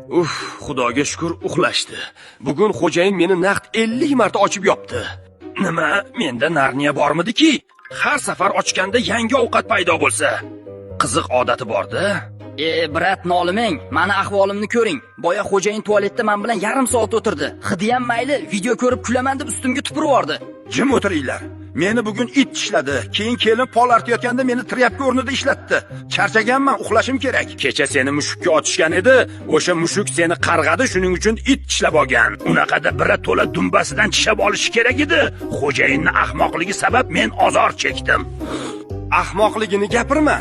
Uf, Xudoga shukur, uxlashdi. Bugun xo'jayin meni naqd 50 marta ochib yopdi. Nima, menda Narniya bormidiki? Har safar ochganda yangi ovqat paydo bo'lsa. Qiziq odati bor-da. E, брат, nolimang. Mani ahvolimni ko'ring. Boya xo'jayin tualetda men bilan yarim soat o'tirdi. Hidiyam mayli, video ko'rib kulaman deb ustimga tupurib yubordi. Jim o'tiringlar. Meni bugun it tishladi. Keyin kelin pol artayotganda meni тряпка o'rnida ishlatdi. Charchaganman, uxlashim kerak. Kecha seni mushukka otishgan edi. O'sha mushuk seni qarg'adi, shuning uchun it tishlab olgan. Unaqada bira to'la dumbasidan tishlab olishi kerak edi. Xo'jayinni ahmoqligi sabab men ozor chekdim. Ahmoqligini gapirma.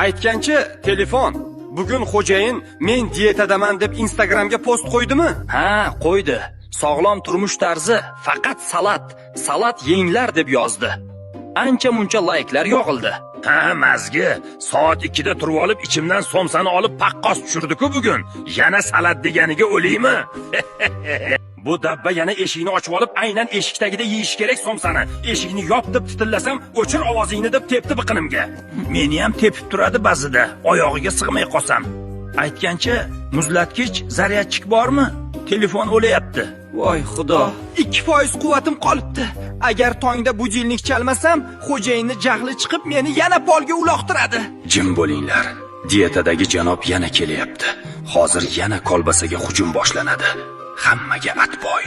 Aytgancha, telefon. Bugun xo'jayin men dietadaman deb Instagramga post qo'ydimi? Ha, qo'ydi. Sog'lom turmush tarzi, faqat salat, salat yenglar deb yozdi. Ancha muncha layklar yog'ildi. Ha, mazgi. Soat 2 da turib olib, ichimdan somsani olib paqqos tushirdi-ku bugun. Yana salat deganiga o'liymi? Bu dabba yana eshikni ochib olib, aynan eshik tagida yeyish kerak somsani. Eshikni yop deb titillasam, o'chir ovozingni deb tepdi biqinimga. Meni ham tepib turadi ba'zida, oyog'iga sig'may qolsam. Aytgancha, muzlatgich, зарядчик bormi? Telefon o'layapti. Voy Xudo. 2% quvvatim qolibdi. Agar tongda будильник chalmasam, xo'jayinni jahli chiqib meni yana polga uloqtiradi. Jim bo'linglar. Dietadagi janob yana kelyapti. Hozir yana kolbasaga hujum boshlanadi. Hammaga отбой.